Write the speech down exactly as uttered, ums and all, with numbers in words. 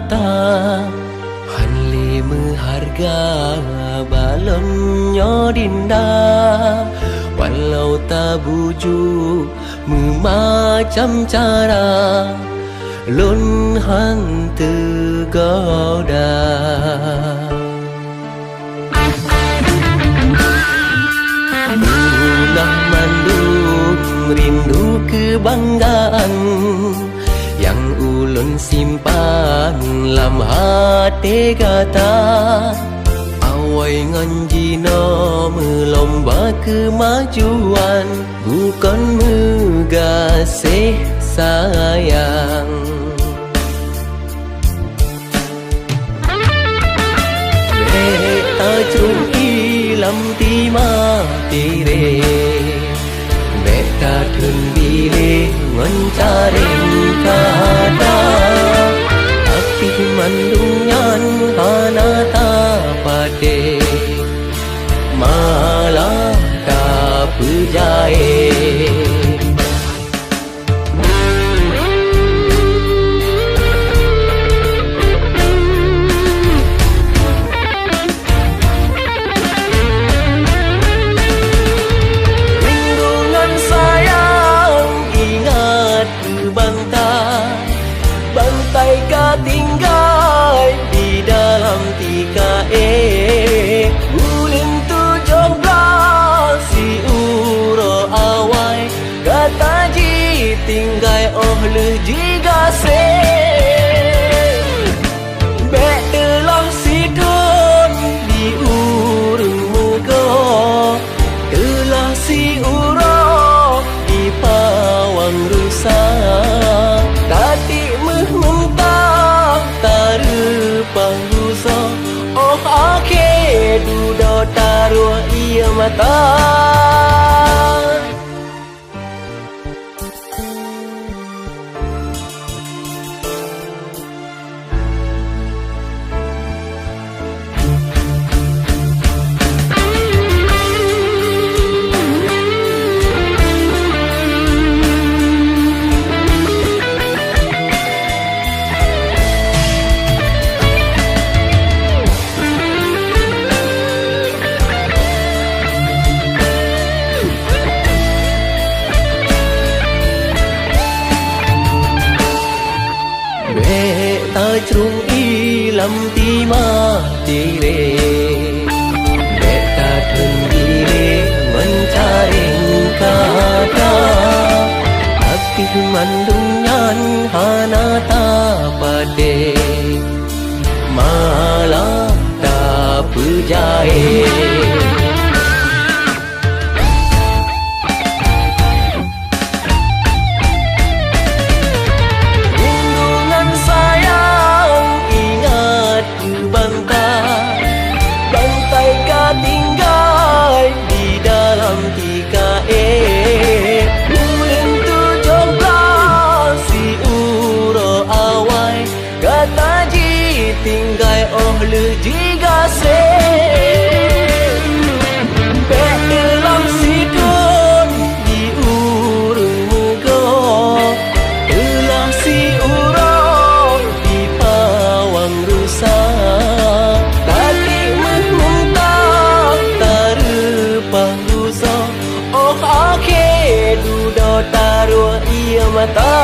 Ta, han lé meuhareuga bak lôn nyoe dinda, walau tabuju meumacam cara, lôn han teugoda. Beungoh mandum rindu keubanggaan nyang ulôn simpan lam até gata. Awai ngon jinoe meulomba keumajuan, bukon meugaséh sayang. Bék tacrông ié lam tima tirée, bék tatheun biléh ngon carông kata. Tapi mandum nyan hana tapatéh, malah tapeujahé. Rindu ngon sayang ingat keu bantai, bantai ka tinggai di dalam tika éh. Buleuen tujoh blaih siuroe awai, gata jitinggai óh lheueh jigaséh. Bék teulah sithon di ureuëng meugoe, teulah siuroe di pawang rusa. Tatiek méuh meuntah tareupah rusa, óh akhé dudoe taroh ié mata. Bék tacrông ié lam tima tirée, bék tatheun biléh ngon carông kata. Tapi mandum nyan hana tapatéh, malah tapeujahé. Rindu ngon sayang ingat keu bantai, bantai ka tinggai di dalam tika éh. Buleuen tujoh blaih siuroe awai, gata jitinggai óh lheueh jigaséh. Bék teulah sithon di ureuëng meugoe, teulah siuroe di pawang rusa. Tatiek méuh meuntah tareupah rusa, óh akhé dudoe taroh ié mata.